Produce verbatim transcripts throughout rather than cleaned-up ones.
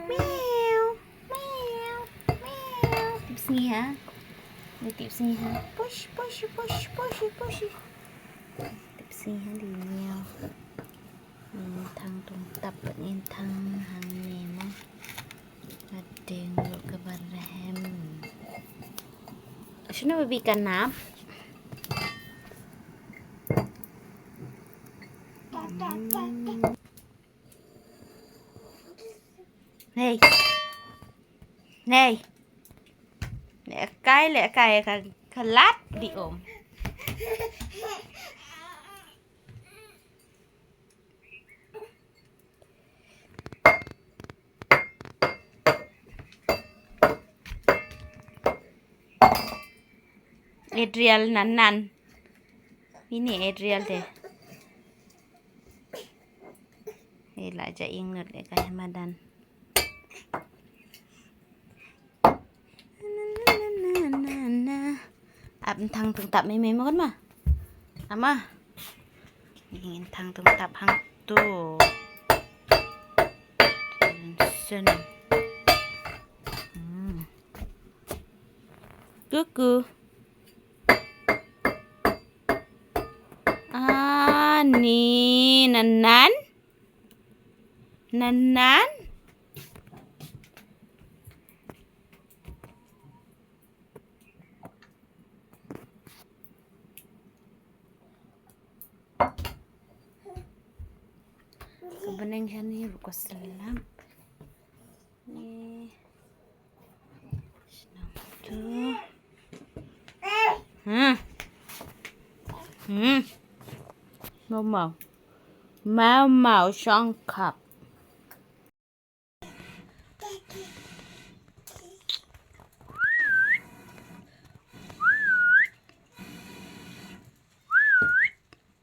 Meow, meow, meow. Tip sngi ha. Dei tip sngi ha. Push, push, push, push, push. Tip sngi ha dei meow. Ngin thang tungtap, ngin thang hangne mo. Adeng ruh kaba rhem. Shano baby ka nap? Hmm. Nei. Nei. Lehkai, lehkai ka, ka lad di um. Adriel nan nan. Ini Adriel te. Eh, la ja ing nut de ka hemadan. Ap thang tungtap mei mei mo kan ma. Ama. Ngin thang tungtap hangtu. Sen. Hmm. Kuku. Ani nan nan. Nan nan. Ka bneng hani ruh ka slap. Ni. Shnong tu. Hmm. Hmm. Mau mau. Mau mau shongkap.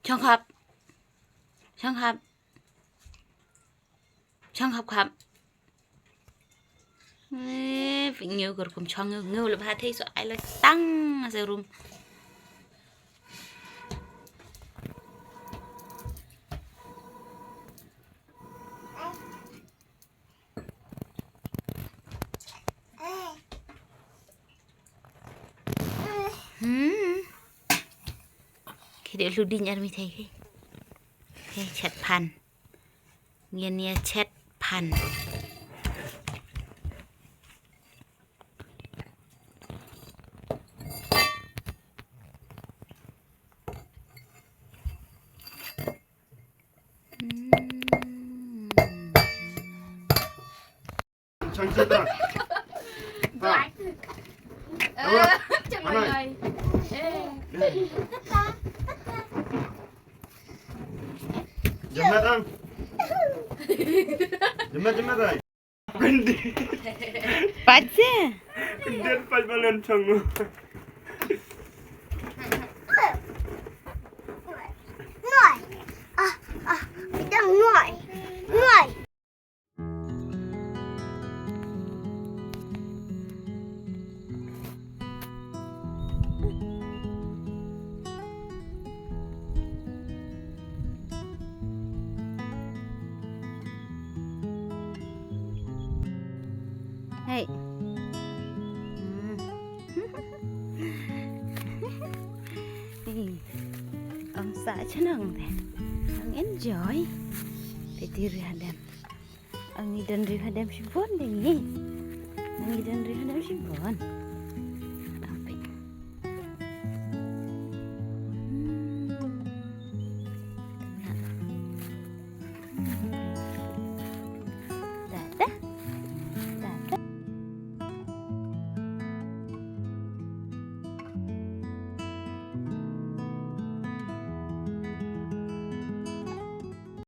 Shongkap. Shongkap. Shongkap kap. Eh, pynñiew ka rukom shong ñiew, ñiew leh bha thei, so ai leh tang sa rum. Hmm. Ki dei lu ding ar mi thei ki. Ki chet phan. Ngin ïa chet phan. Hmm. Chang chang ta. Ta. Ơ, chang mai mai. Ơ. Jamat ang. Jamat, jamat ai. Pat je. Kemudian pas balon chang. Noi. Ah, ah, kita noi. Noi. Hey. Hmm. Hey. Ong sa chnong te. Ong enjoy. Te ti ri hadem. Ang i don ri hadem shibun de ngi. Ang i don ri hadem shibun.